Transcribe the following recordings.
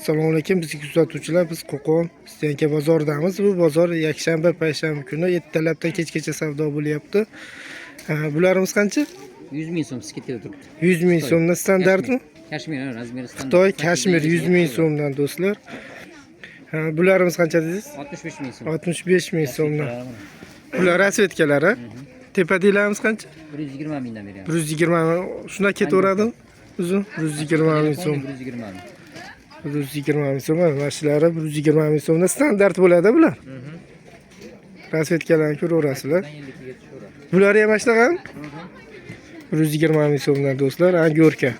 Assalomu alaykum, bizni kuzatuvchilar. Biz Qo'qon Стенка bozoridamiz. Bu bozor yakshanba, payshanba kuni ertalabdan kechgacha savdo bo'lyapti. Ha, bularimiz qancha? 100 ming so'm скидка da turibdi. 100 ming so'mdan standartmi? Kashmir, ha, размер i standart. Xitoy kashmir 100 ming so'mdan, do'stlar. Ha, bularimiz qancha dedingiz? 65 ming so'm. 65 ming so'mdan. Bular расцветка lari. Tepadagilarimiz qancha? 120 mingdan beryapti. 120 ming. Shunda ketaveradimi? Uzun 120 ming so'm. 120 ming. 120 ming so'm. Mana shular 120 ming so'mdan standart bo'ladi bular. Расцветка larni ko'raverasizlar. 52 ga tushaveradi. Bular ham mana shunaqami? 120 ming so'mdan, do'stlar, angorka.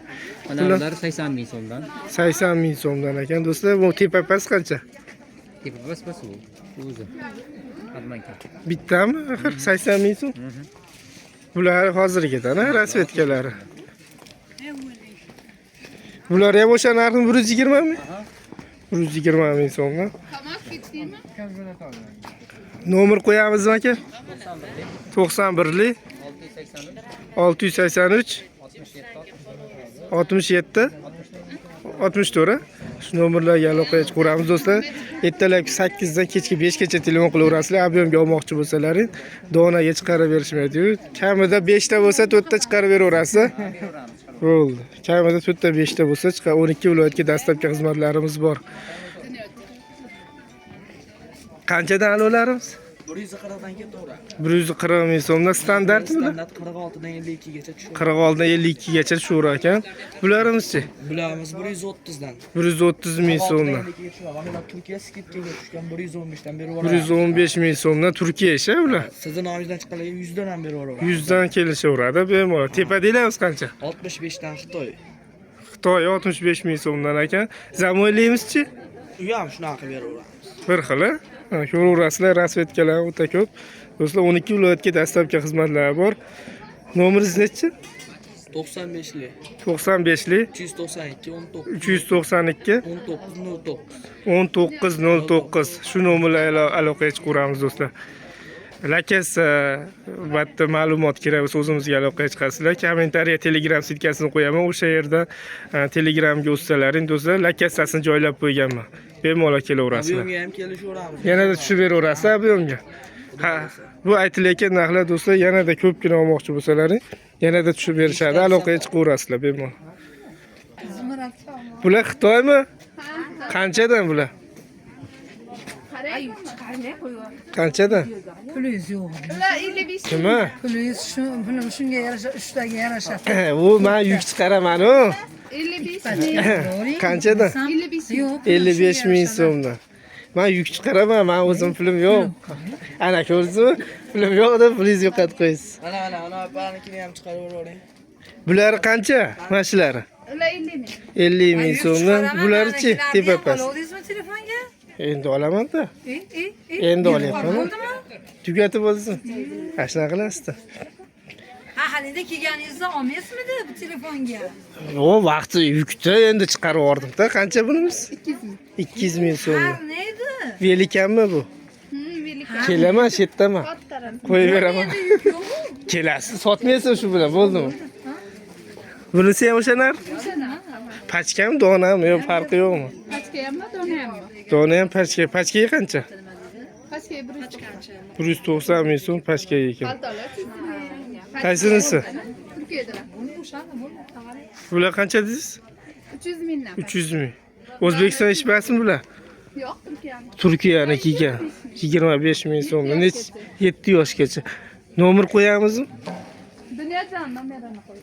Mana bular 80 ming so'mdan. 80 ming so'mdan ekan, do'stlar. Bu tepa past qancha? Tepa past past bu. O'zi. Обманка. Bittami? Axir 80 ming so'm. Bular hozirgidan, ha, расцветка lari. Bular ham o'sha narxni 120 ming? 120 ming so'mdan. Nomer qo'yamizmi, aka? 91lik 683 67 64. Shu nomerlarga aloqaga chiqaveramiz, do'stlar. Ertalabki 8 dan kechki 5 gacha telefon qilaverasizlar. Объём ga olmoqchi bo'lsalaring, donaga chiqarib berishmaydi. Kamida 5 ta bo'lsa, 4 ta chiqarib beraverasiz. Bo'ldi. Kamida 4 ta, 5 ta bo'lsa chiqar. 12 viloyatga доставка xizmatlarimiz bor. Qanchadan alolarimiz? 140 dan ketaveradi. 140 ming so'mdan standartmi bular? Standart 46 dan 52 gacha tushadi. 46 dan 52 gacha tushaverar ekan. Bularimiz-chi? Bularimiz 130 dan. 130 ming so'mdan. 52 ga tushadi. Mana bular Turkiya скидка ga tushgan, 115 dan berib yuboradi. 115 ming so'mdan Turkiya ishi bular. Sizni nomingizdan chiqqanlarga 100 dan ham berib yuboradi. 100 dan kelishaveradi bemalol. Tepadagilarimiz qancha? 65 dan Xitoy. Xitoy 65 ming so'mdan ekan. Zamoylimizchi? U ham shunaqa qilib beraveramiz. Bir xil, a? Ha, ko'raverasizlar, расцветка lar o'ta ko'p. Do'stlar, 12 viloyatga доставка xizmatlari bor. Nomeringiz nechi? 95lik 95lik 392 19 392 19 09. 1909. Shu nomerlarga aloqaga chiqaveramiz, do'stlar. Lakasi albatta ma'lumot kerak bo'lsa, o'zimizga aloqaga chiqasizlar. Kommentariya, Telegram ссылка sini qo'yaman. O'sha yerda Telegramga o'tsalaring, do'stlar, lakasasini joylab qo'yganman. Bemalol kelaverasizlar. Объём ga ham kelishaveramiz. Yanada tushib beraverasiz объём ga. Ha, bu aytilayotgan narxlar, do'stlar, yanada ko'pgina olmoqchi bo'lsalaring, yanada tushib berishadi. Aloqaga chiqaverasizlar bemalol. Bular Xitoymi? Qanchadan bular? Qanchadan? Pulingiz yo'q. Ular 55. Nima? Pulingiz shu, pulim shunga yarasha, uchtaga yarasha. U men yuk chiqaraman-u. 55 ming. Qanchadan? 55 ming. Yo'q. 55 ming so'mdan. Men yuk chiqaraman, men o'zim pulim yo'q. Ana ko'rdingizmi? Pulim yo'q deb pulingizni yo'qotib qo'yasiz. Mana, mana, mana opanikini ham chiqarib yuboring. Bulari qancha? Mana shulari. Ular 50 ming. 50 ming so'mdan. Bularichi, tepa past? Oldingizmi telefonga? Endi olaman-da. E, e, e. Endi olyapman. Bo'ldimi? Tugatib bo'lsin. Ha, shunaqa qilasizda. Ha, halida kelganingizda olmaysizmidi bu telefonga? O vaqti yukda endi chiqarib yubordim-da. Qancha bunimiz? 200 ming. 200 ming so'mdan. Har neydi? Velikanmi bu? Великан. Kelaman, shu yerdaman. Kattaran. Qo'yib beraman. Kelasiz, sotmaysiz shu bilan, bo'ldimi? Bunisi ham o'sha narx? Пачка mi, donami, yo'q, farqi yo'qmi? Пачка hammi, dona hammi? Dona ham пачка. Пачка ga qancha? Пачка 190. 190 ming so'm пачка ekan. Paltolar 100 ming. Qaysinisi? Turkiyadan. Bular qancha dedingiz? 300 mingdan. 300 ming. O'zbekiston ishbasimi bular? Yo'q, Turkiyani. Turkiyaniki ekan. 25 ming so'mdan. Nech 7 yoshgacha. Nomer qo'yamizmi? Dunyojon nomerini qo'y.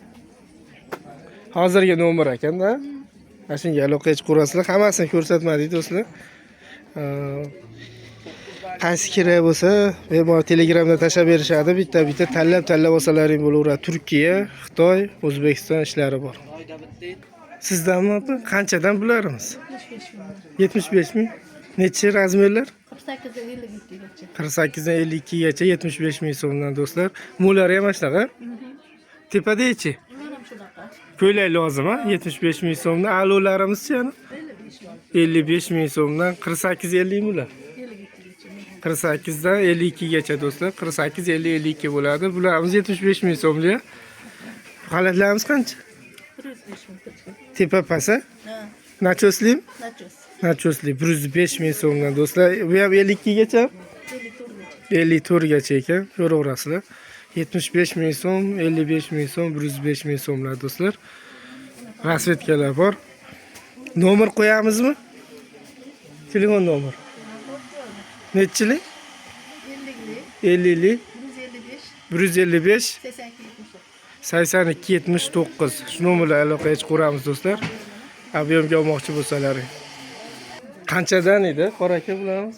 Hozirgi nomer ekanda. Mana shunga aloqaga chiqaverasizlar. Hammasini ko'rsatmadik, do'stlar. Qaysi kerak bo'lsa, bemalol Telegramda tashlab berishadi. Bitta-bitta tanlab-tanlab olsalaring bo'laveradi. Turkiya, Xitoy, O'zbekiston ishlari bor. Oyda bitta. Sizdanmi, opa? Qanchadan bularimiz? 75 ming. Nechi размер lar? 48 dan 52 gacha. 48 dan 52 gacha 75 ming so'mdan, do'stlar. Mo'lari ham mana shunaqa. Tepadachi? Ular ham shunaqa. Ko'ylak lozim, ha? 75 ming so'mdan. Alularimizchi yana? 55 ming so'mdan. 48 50 bular. 52 gacha. 48 dan 52 gacha, do'stlar. 48 50 52 bo'ladi. Bularimiz 75 ming so'mlik. Xalatlarimiz qancha? 105 ming. Tepa pasa? Ha. Nachoslim? Nachos. Nachosli 105 ming so'mdan do'stlar. Bu ham 52 gacha. 54 gacha ekan. Ko'raverasizlar. 75 ming so'm, 55 ming so'm, 105 ming so'mlar do'stlar. Rasvetkalar bor. Nomer qo'yamizmi? Telefon nomer. Nechilik? 50'lik, 50lik 155, 155 82, 79. 82 79. Shu nomerlar aloqaga chiqaveramiz do'stlar. Объемga olmoqchi bo'lsalaring. Qanchadan edi qora aka bularimiz?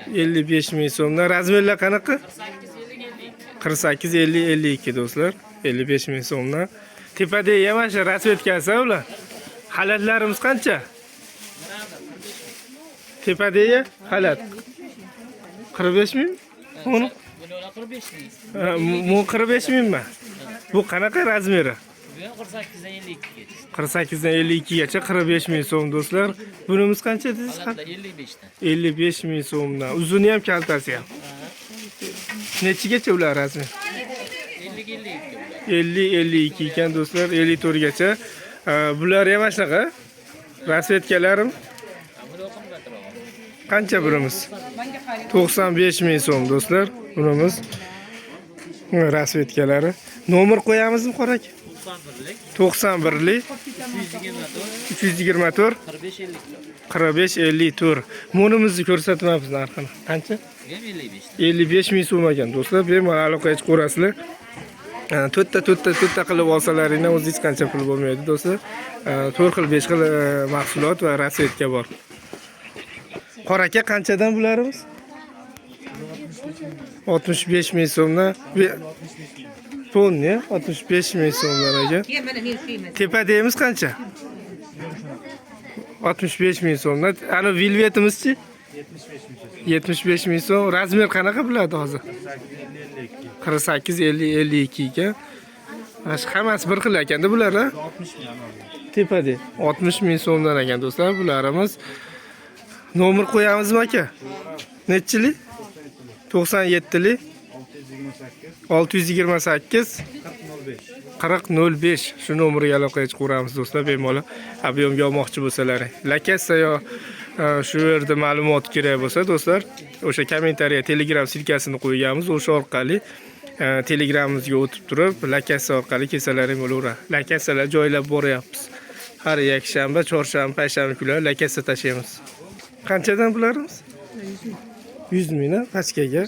55 ming so'mdan. Razmerlar qanaqa? 48 50 52 do'stlar. 55 ming so'mdan. Tepada ham mana shu rasvetkasi ular. Halatlarimiz qancha? Tepadagi halat 45 ming? Uni? Bular 45 ming. Ha, bu 45 mingmi? Bu qanaqa razmeri? Bu ham 48 dan 52 gacha. 48 dan 52 gacha 45 ming so'm do'stlar. Bunimiz qancha dedingiz? Halatlar 55 dan. 55 ming so'mdan. Uzuni ham kaltasi ham. Nechigacha ular razmer? 50 52 bular. 50 52 ekan do'stlar, 54 gacha. Bular ham mana shunaqa. Rasvetkalarim Bular qimmatroq. qancha birimiz? 95 ming so'm do'stlar, bunimiz. Rasvetkalari. Nomer qo'yamizmi qora aka? 91lik, 91lik 324, 324 45 54. 45 54. Bunimizni ko'rsatmabmiz narxini. Qancha? Bu ham 55 dan. 55 ming so'm ekan do'stlar. Bemalol aloqaga chiqaverasizlar. To'rtta to'rtta to'rtta qilib olsalaringdan o'zi hech qancha pul bo'lmaydi do'stlar. 4 xil 5 xil mahsulot va rasvedka bor. Qora aka qanchadan bularimiz? 65 ming so'mdan. Tonni 65 ming so'mdan aka. Tepadagimiz qancha? 65 ming so'mdan. Ana velvetimizchi? 75 ming so'm. Razmer qanaqa bo'ladi hozir? 48 50 52 ekan. Mana shu hammasi bir xil ekanda bular, a? Tepada 60 ming so'mdan ekan do'stlar bularimiz. Nomer qo'yamizmi aka? Nechilik? 97lik 628 40 05. Shu nomerga aloqaga chiqaveramiz do'stlar, bemalol объемga olmoqchi bo'lsalaring. Lakassa yo shu yerda ma'lumot kerak bo'lsa do'stlar, o'sha kommentariya Telegram silkasini qo'yganmiz, o'sha orqali Telegramimizga o'tib turib, lakassa orqali kelsalaring bo'laveradi. Lakassalar joylab boryapmiz. Har yakshanba, chorshanba, payshanba kunlari lakassa tashlaymiz. Qanchadan bularimiz? 100 ming a, pachkaga.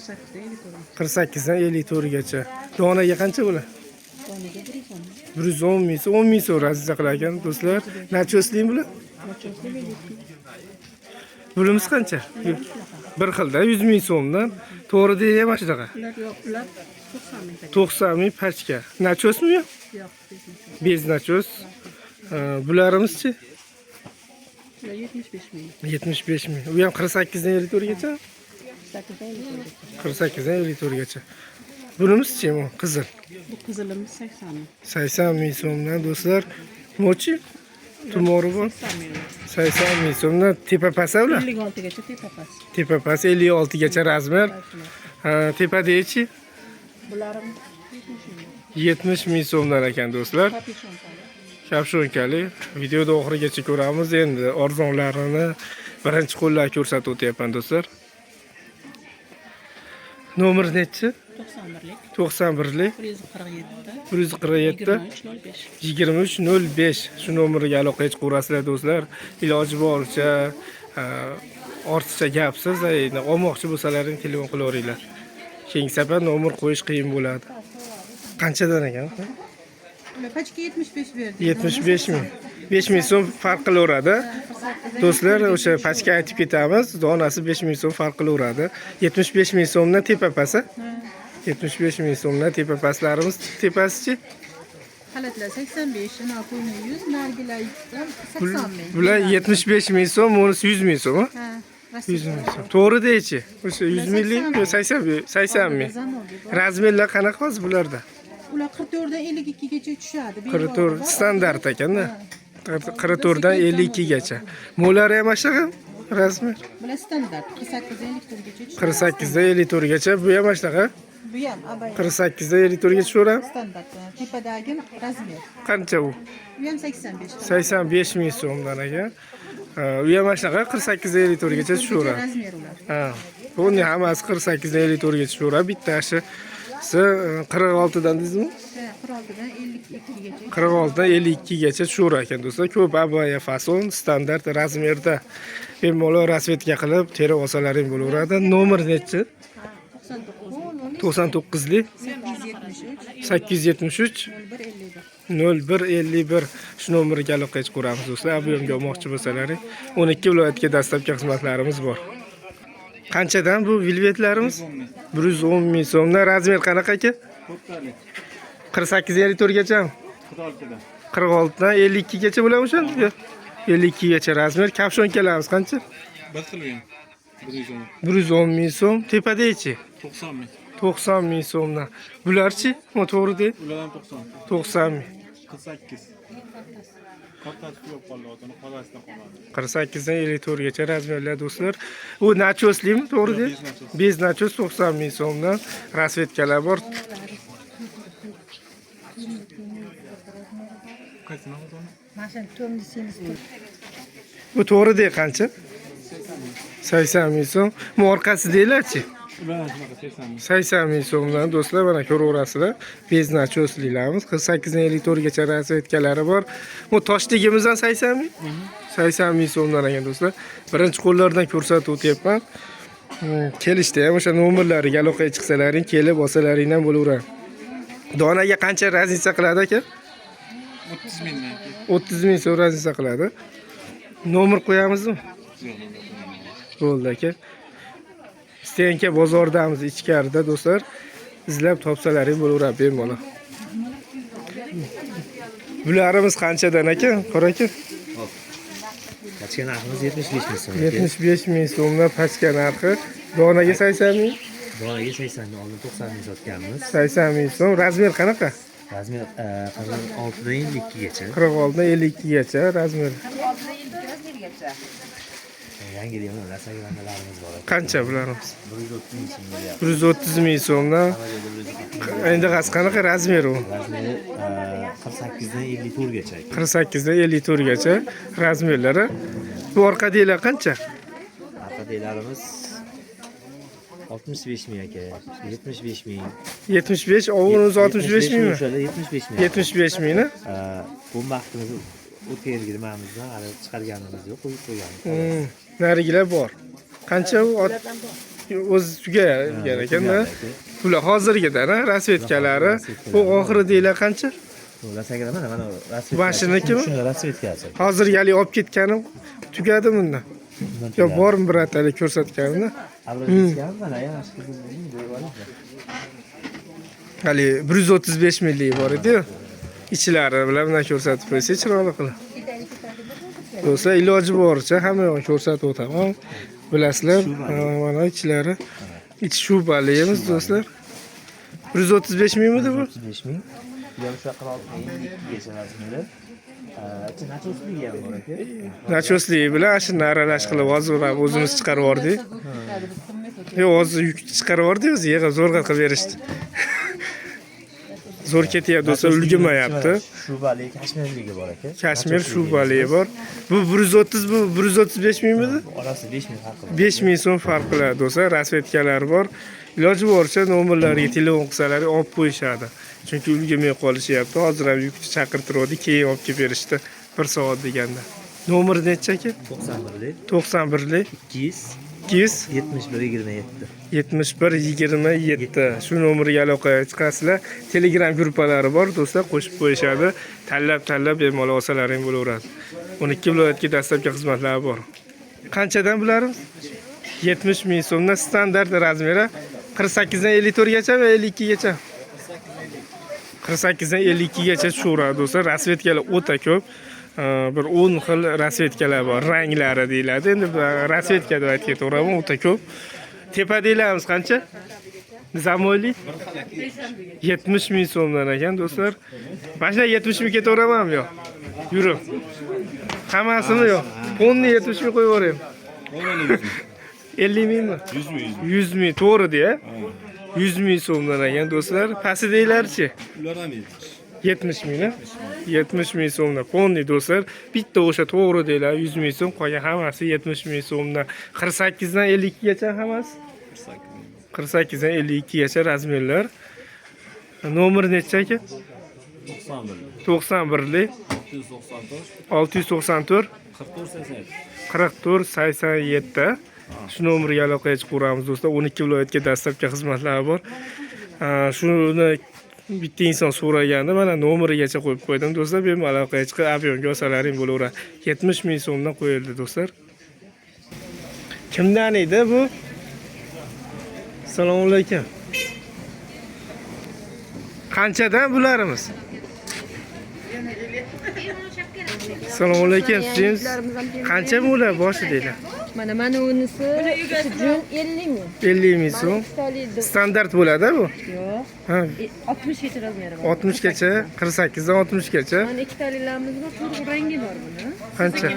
48 dan 54 gacha. Donaga qancha bo'ladi? 110 ming so'm, 10 ming so'm raziza qilar ekan do'stlar. Nachosli bular? Bulimiz qancha? Bir xilda 100 ming so'mdan. To'g'ri deyapman mana shunaqa. Ular yo'q, ular 90 ming. 90 ming pachka. Nachosmi yo'q? Yo'q, Bez nachos. Bularimizchi? Ular 75 ming. 75 ming. U ham 48 dan 54 gacha. 48 dan 54 gacha. Bunimizchi bu qizil? Bu qizilimiz 80 ming. 80 ming so'mdan do'stlar. Mochi? Tumori bor. 80 ming. 80 ming so'mdan tepa pasa ular. 56 gacha tepa past. Tepa past 56 gacha razmer. Tepadagichi Bularimiz 70 ming. 70 ming so'mdan ekan do'stlar. Kapishon. Kapshonkali. Videoda oxirigacha ko'ramiz. Endi arzonlarini birinchi qo'llar ko'rsatib o'tyapman do'stlar. Nomer nechi? 91lik, 91lik 147, 147 23 05. 23 05. Shu nomerga aloqaga chiqaverasizlar do'stlar. Iloji boricha ortiqcha gapsiz, endi olmoqchi bo'lsalaring telefon qilaveringlar. Keyingi safar nomer qo'yish qiyin bo'ladi. Qanchadan ekan? Pachka 75 berdik. 75 ming. 5 ming so'm farq qilaveradi. Do'stlar, o'sha pachka aytib ketamiz, donasi 5 ming so'm farq qilaveradi. 75 ming so'mdan tepa past. 75 ming so'mdan tepa pastlarimiz tepasichi? Halatlar 85, napuni 100, nargila 80 ming. Bular 75 ming so'm, bunisi 100 ming so'm. Ha, 100 ming so'm. To'g'ri deychi. O'sha 100 minglik yo 80 ming. Razmerlar qanaqa hozir bularda? Ular 44 dan 52 gacha tushadi. 44 standart ekanda. 44 dan 52 gacha. Mo'lari ham mana shunaqa razmer. Bular standart 48 dan 54 gacha tushadi. 48 dan 54 gacha. Bu ham mana shunaqa. Bu ham abaya. 48 dan 54 ga tushaveradi. Standart. Tepadagi размер. Qancha u? Bu ham 85. 85 ming so'mdan aka. Ha, u ham mana shunaqa 48 dan 54 gacha tushaveradi. Размер ular. Ha. Buning hammasi 48 dan 54 gacha tushaveradi. Bittasi 46 dan deydizmi? 46 dan 52 gacha. 46 dan 52 gacha tushaverar ekan do'stlar. Ko'p abaya fason standart размер da bemalol расцветка qilib terib olsalaring bo'laveradi. Nomer nechi? 99. 99lik 873 873 0151. 0151 shu nomerga aloqaga chiqaveramiz do'stlar. Объём ga olmoqchi bo'lsalaring 12 viloyatga доставка xizmatlarimiz bor. Qanchadan bu velvetlarimiz? 110 ming so'mdan. Размер qanaqa aka? 48 54 gacha. 46 dan 52 gacha bo'ladimi o'shanda? Yo'q. 52 gacha размер. Капюшонка larimiz qancha? Bir xil u ham. 110. 110 ming so'm. Tepadachi? 90 ming. 90 ming so'mdan. Bularchi? Ma to'g'ri de. Ular ham 90. 90 ming. 48. Kattasi tugab qoldi, uni qorasidan qolmadi. 48 dan 54 gacha размер lar do'stlar. U начёс limi, to'g'ri de? Без начёс. Без начёс 90 ming so'mdan расцветка lar bor. Qaysini uni? Bu to'g'ri de qancha? 80 ming so'm. Bu orqasidagilarchi? Ular ham shunaqa 80 ming. 80 ming so'mdan do'stlar, mana ko'raverasizlar. Без начёс liklarimiz 48 dan 54 gacha расцветка lari bor. Bu toshligimizdan 80 ming? 80 ming so'mdan ekan do'stlar. Birinchi qo'llardan ko'rsatib o'tyapman. Kelishda ham o'sha nomerlariga aloqaga chiqsalaring, kelib olsalaring ham bo'laveradi. Donaga qancha разница qiladi aka? 30 mingdan keyin. 30 ming so'm разница qiladi. Nomer qo'yamizmi? Yo'q, nomer qo'ymayman. Bo'ldi aka. Стенка bozordamiz ichkarida do'stlar. Izlab topsalaring bo'laveradi bemalol. Bularimiz qanchadan aka? Qora aka? Pachka narximiz 75 ming so'm aka. 75 ming so'mdan pachka narxi. Donaga 80 ming. Donaga 80 ming, oldin 90 ming sotganmiz. 80 ming so'm. Размер qanaqa? Размер 46 dan 52 gacha. 46 dan 52 gacha размер. Yangi deyman, lasagilarimiz bor aka. Qancha bularimiz? 130 ming so'm bo'lyapti. 130 ming so'mdan. Hamma joyda 140 ming. Endi qanaqa размер u? Размер i 48 dan 54 gacha aka. 48 dan 54 gacha размер lari. Bu orqadagilar qancha? Orqadagilarimiz 65 ming aka, 75 ming. 75, ovul o'zi 65 mingmi? O'shada 75 ming. 75 mingni? Bu vaqtimiz o'tgan yilgi nimamizdan hali chiqarganimiz yo'q, qo'yib qo'yganmiz. Narigilar bor. Qancha u? O'zi tugagan ekanda. Bular hozirgidan, ha, расцветка lari. Bu oxiridagilar qancha? Lasagilar mana расцветка si. Mashinikimi? Shuni расцветка si. Hozirgi haligi olib ketganim tugadi bundan. Yo, bormi birortalik ko'rsatganimda? Mana yaxshi qizim. Haligi 135 minglik bor edi-yu. Ichlari bilan bundan ko'rsatib qo'ysa chiroyli qilib. Do'stlar, iloji boricha hamma yoqni ko'rsatib o'taman. Bilasizlar, mana ichlari. Ichi shubalimiz do'stlar. 135 mingmidi bu? 35 ming. Bu ham shunaqa 46 52 gacha размер i. Ichi начёс ligi ham bor aka. Начёс ligi bilan shuni aralash qilib hozir ham o'zimiz chiqarib yubordik. Yo'q, hozir yuk chiqarib yubordik o'zi, yig'ib zo'rg'a qilib berishdi. Zo'r ketyapti do'stlar, ulgurmayapti. Shubali, kashmirligi bor aka. Kashmir shubali bor. Bu 130, bu 135 mingmidi? Orasida 5 ming farqi bor. 5 ming so'm farq qiladi do'stlar. Расцветка lar bor. Iloji boricha nomerlariga telefon qilsalar olib qo'yishadi. Chunki ulgurmay qolishyapti. Hozir ham yukni chaqirtiruvdi, keyin olib kelib berishdi. 1 soat deganda. Nomer necha aka? 91lik 91lik 200 200 71 27. 71 27. Shu nomerga aloqaga chiqasizlar. Telegram gruppalari bor do'stlar, qo'shib qo'yishadi. Tanlab tanlab bemalol olsalaring bo'laveradi. 12 viloyatga доставка xizmatlari bor. Qanchadan bularimiz? 70 ming so'mdan standart размер i 48 dan 54 gacha va 52 gacha. 48 dan 52 gacha tushaveradi do'stlar. Расцветка lar o'ta ko'p. Bir 10 xil расцветка lar bor. Ranglari deyiladi. Endi расцветка deb aytib ketaveraman, o'ta ko'p. Tepadagilarimiz qancha? Zamoyli 70 ming so'mdan ekan do'stlar. Mana shunday 70 ming ketaveramanmi yo'q? Yurib. Hammasini yo'q. Ponni 70 ming qo'yib yuboring. 50 mingmi? 100 ming. 100 ming to'g'ri deya. 100 ming so'mdan ekan do'stlar. Pastidagilarchi? Ular ham 70. 70 ming, 70 ming so'mdan. Полный do'stlar. Bitta o'sha to'g'ri deyiladi 100 ming so'm, qolgan hammasi 70 ming so'mdan. 48 dan 52 gacha hammasi. 48 dan 52 gacha размер lar. Nomer necha aka? 91. 91lik 694 694 44 87. 44 87. Shu nomerga aloqaga chiqaveramiz do'stlar. 12 viloyatga dastlabki xizmatlari bor. Shuni bitta inson so'ragandi, mana nomerigacha qo'yib qo'ydim do'stlar. Bemalol aloqaga chiqib, объём ga olsalaring bo'laveradi. 70 ming so'mdan qo'yildi do'stlar. Kimdan edi bu? Assalomu alaykum. Qanchadan bularimiz? Assalomu alaykum. Siz qancha bular boshi deydi? Mana unisi jun 50 ming. 50 ming so'm. Ikkitali Standart bo'ladi bu. yo'q. Ha, 60 gacha размер i bor. 60 gacha, 48 dan 60 gacha. Mana ikkitalilarimiz bor, to'rt rangi bor buni. Qancha?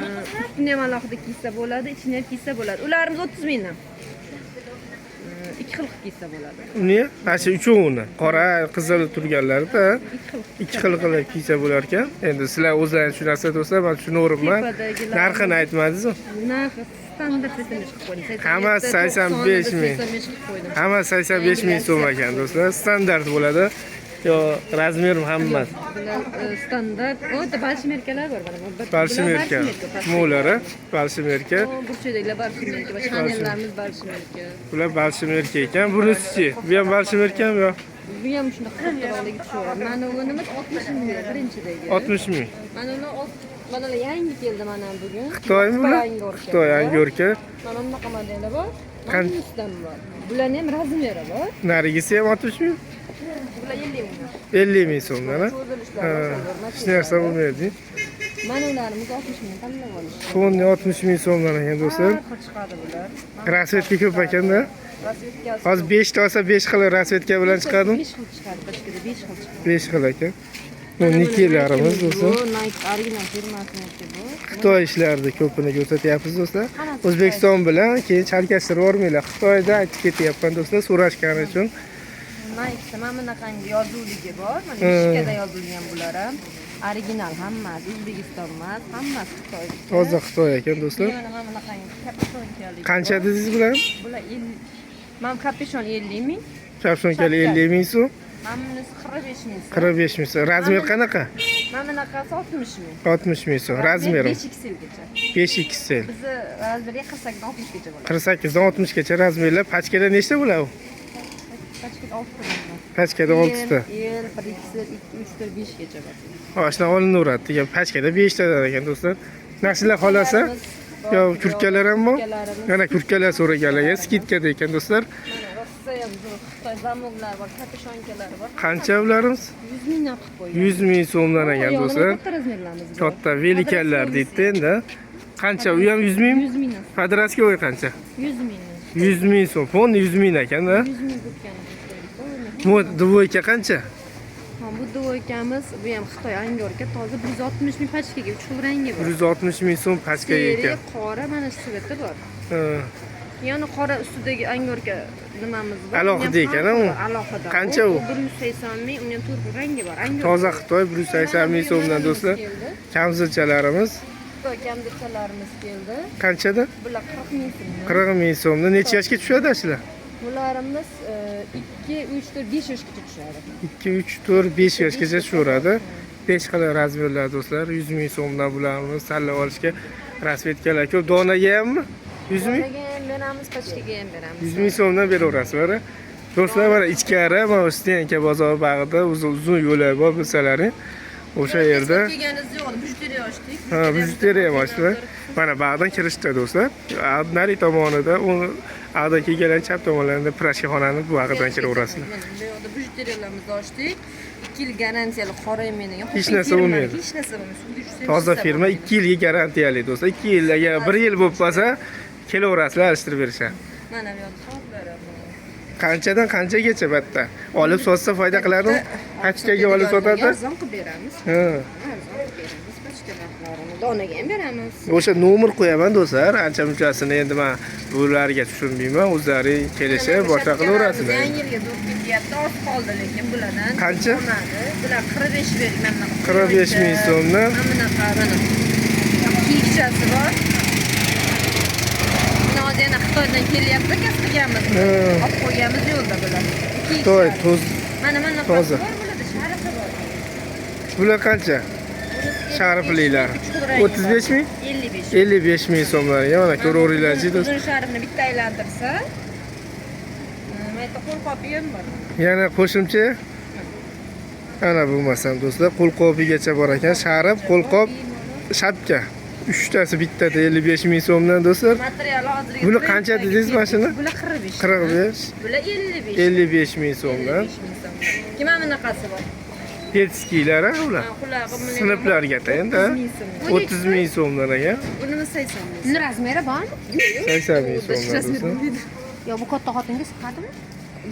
Ustini ham alohida kiysa bo'ladi, ichini ham kiysa bo'ladi. Ularimiz 30 mingdan. Ikki xil qilib kiysa bo'ladi. Uni mana shu uchovini, qora, qizil turganlarida ikki xil qilib kiysa bo'lar ekan. Endi sizlar o'zlaringiz tushunasizlar do'stlar, men tushunaveribman. Tepadagilar- Narxini aytmadingiz-ku. Narxi standart 85 qilib qo'ydim. Hammasi 85 ming. 85 qilib qo'ydim. Hammasi 85 ming so'm ekan do'stlar. Standart bo'ladi. Yo, размер i hammasi. Bular standart. O'ta большемерка lar bor mana bu. Большемерка. Mo'lari, большемерка. Burchakdagilar большемерка, va Chanellarimiz большемерка. Bular большемерка ekan. Bunisichi? Bu ham большемерка mi yo? Bu ham shunaqa kattaroqligi tushaveradi. Mana bunimiz 60 ming birinchidagi. 60 ming. Mana uni mana ular yangi keldi mana bugun. Xitoymi bular? Angorka. Xitoy angorka. Mana bunaqa modeli bor. Mana bunisidan bor. Bularni ham размер i bor. Narigisi ham 60 ming. Bular 50 ming. 50 ming so'mdan, ha? Cho'zilishlari Hech narsa bo'lmaydi. Mana ularimiz 60 ming tanlab olish. Tonni 60 ming so'mdan ekan do'stlar. Har xil chiqadi bular. Расцветка ko'p ekanda. Расцветка si Hozir 5 ta olsa 5 xil расцветка bilan chiqadimi? 5 xil chiqadi, pachkada 5 xil chiqadi. 5 xil ekan. Bu Nikelarimiz do'stlar. Bu Nike original firmasiniki bu. Xitoy ishlarini ko'pini ko'rsatyapmiz do'stlar. O'zbekiston bilan keyin chalkashtirib yubormanglar. Xitoyda aytib ketyapman do'stlar so'rashgani uchun. Nike'da mana bunaqangi yozuvligi bor. Mana mishkada yozilgan bular ham. Original hammasi, O'zbekiston emas, hammasi Xitoy. Toza Xitoy ekan do'stlar. Mana bunaqangi капюшонка lik. Qancha dedingiz bular? Bular 50. Mana капюшон 50 ming. Капюшонка li 50 ming so'm, Mana bunisi 45 ming so'm. 45 ming so'm. Размер qanaqa? Mana bunaqasi 60 ming. 60 ming so'm. Размер i 5 XL gacha. 5 XL. Bizni размер i 48 dan 60 gacha bo'ladi. 48 dan 60 gacha размер lar. Пачка da nechta bo'ladi u? Пачка da 6 ta bo'ladi. Пачка da 6 ta. L, 1 XL, 2, 3, 4, 5 gacha bor. Ha, shunaqa olinaveradi degan пачка da 5 tadan ekan do'stlar. Narsalar xolasa yo kurtkalar ham bor. Mana kurtkalar so'raganlarga скидка da ekan do'stlar. Mana rosa ham zo'r Xitoy замок lari bor, капюшонка lari bor. Qancha ularimiz? 100 mingdan qilib qo'ygan. 100 ming so'mdan ekan do'stlar. Katta размер larimiz bor. Katta великан lar deydi endi. Qancha? U ham 100 ming? 100 mingdan. Подростковый qancha? 100 mingdan. 100 ming so'm. Fon 100 ming ekanda. 100 ming kurtkani qo'ydik. Bu двойка qancha? Ha, bu двойка miz, bu ham Xitoy angorka, toza 160 ming пачка ga 3 xil rangi bor. 160 ming so'm пачка ga Seri, ekan. qora, mana shu цвет i bor. Ha. Yana qora ustidagi angorka nimamiz bor. Alohida ekan, u? Alohida. Qancha u? 180 ming, uni ham to'rt xil rangi bor. Angorka. Toza Xitoy 180 ming so'mdan do'stlar. Kamzilchalarimiz Xitoy kamzilchalarimiz keldi. qanchada? Bular 40 ming so'mdan. 40 ming so'mdan. Necha yoshga tushadi shular? Bularimiz 2, 3, 4, 5 yoshgacha tushadi. 2, 3, 4, 5 yoshgacha tushaveradi. 5 xil размер lar do'stlar. 100 ming so'mdan bularni tanlab olishga расцветка lar ko'p. Donaga hammi? 100 ming? Donaga ham beramiz, пачка ga ham beramiz. 100 ming so'mdan beraverasizlar. Do'stlar, mana ichkari mana Стенка bozori bag'ida uzun uzun yo'llar bor bilsalaring. O'sha yerda Kelganingiz yo'q, bijuteriya ochdik. ha, bijuteriya ham ochdilar. Mana bag'dan kirishda do'stlar. Nari tomonida, uni ag'da kelgan chap tomonlarida prashkaxonani bu bag'idan kiraverasizlar. Mana bu yoqda bijuteriyalarimizni ochdik. 2 yil garantiyali qoraymaydigan. Hech narsa bo'lmaydi. Hech narsa bo'lmaydi. Suvga tushsa ham Toza hech narsa firma bo'lmaydi. 2 yilga garantiyali do'stlar. 2 yil agar 1 yil bo'lib qolsa, kelaverasizlar, alishtirib berishadi. Mana bu yoqda soatlar ham bor. Qanchadan qanchagacha bitta? Olib sotsa foyda qiladimi? Pachkaga olib sotadi? Arzon qilib beramiz. Ha. Arzon qilib beramiz. Ichki narxlarini donaga ham beramiz. O'sha nomer qo'yaman do'stlar. Ancha munchasini endi men bularga tushunmayman. O'zlari kelishib boshqa qilaverasizlar. Yangi yilga zo'r ketyapti, oz qoldi lekin bulardan. Qancha? Qolmadi. Bular 45 berdik mana bunaqa. 45 ming so'mdan. Mana bunaqa mana. Kiyikchasi bor. Buni hozir yana Xitoydan kelyapti, gaz qilganmiz. Olib qo'yganmiz yo'lda bular. Xitoy to'z Mana mana toza. bor bularda, sharifi bor. Bular qancha? Shariflilar. 35 ming? 55. 55 ming so'mlarga mana ko'raveringlarchi do'stlar. Uzun sharifni bitta aylantirsa, mana yerda qo'lqopi ham bor. Yana qo'shimcha ana bo'lmasam do'stlar, qo'lqopigacha bor ekan. Sharif, qo'lqop, shapka. Uchtasi bittada 55 ming so'mdan do'stlar. Materiali hozirgi. Buni qancha dedingiz mashina? Bular 45. 45, Bular 55. 55 ming so'mdan. 55 ming so'm. Kim mana bunaqasi bor? Detskiylar ha ular. Ha, qulog'i bilan Sinflarga endi. 30 ming so'mdan ekan. Buni 80 ming. Buni razmeri bormi? 80 ming so'mdan do'stlar. Yo, bu katta xotinga siqadimi?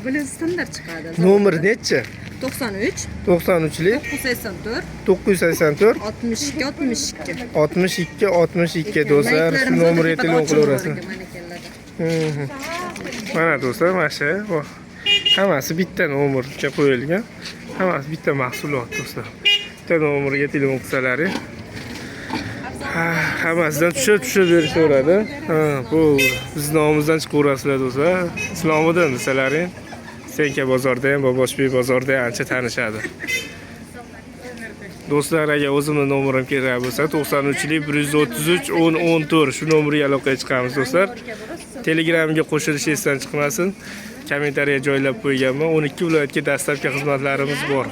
Bular standart chiqadi. Nomer nechi? 93 93lik 984 984 62 62. 62 62 do'stlar, shu nomerga telefon qilaverasizlar. Mhm. Mana do'stlar, mana shu hammasi bitta nomerga qo'yilgan. Hammasi bitta mahsulot do'stlar. Bitta nomerga telefon qilsalaring hammasidan tushib tushib berishaveradi. Ha, bu biz nomimizdan chiqaverasizlar do'stlar. Islomiddin desalaring, Senka bozorda ham, Boboshbek bozorda ham ancha tanishadi. Do'stlar, agar o'zimni nomerim kerak bo'lsa, 93lik 133 10 14 shu nomerga aloqaga chiqamiz do'stlar. Telegramga qo'shilish esdan chiqmasin. Kommentariya joylab qo'yganman. 12 viloyatga dastlabki xizmatlarimiz bor.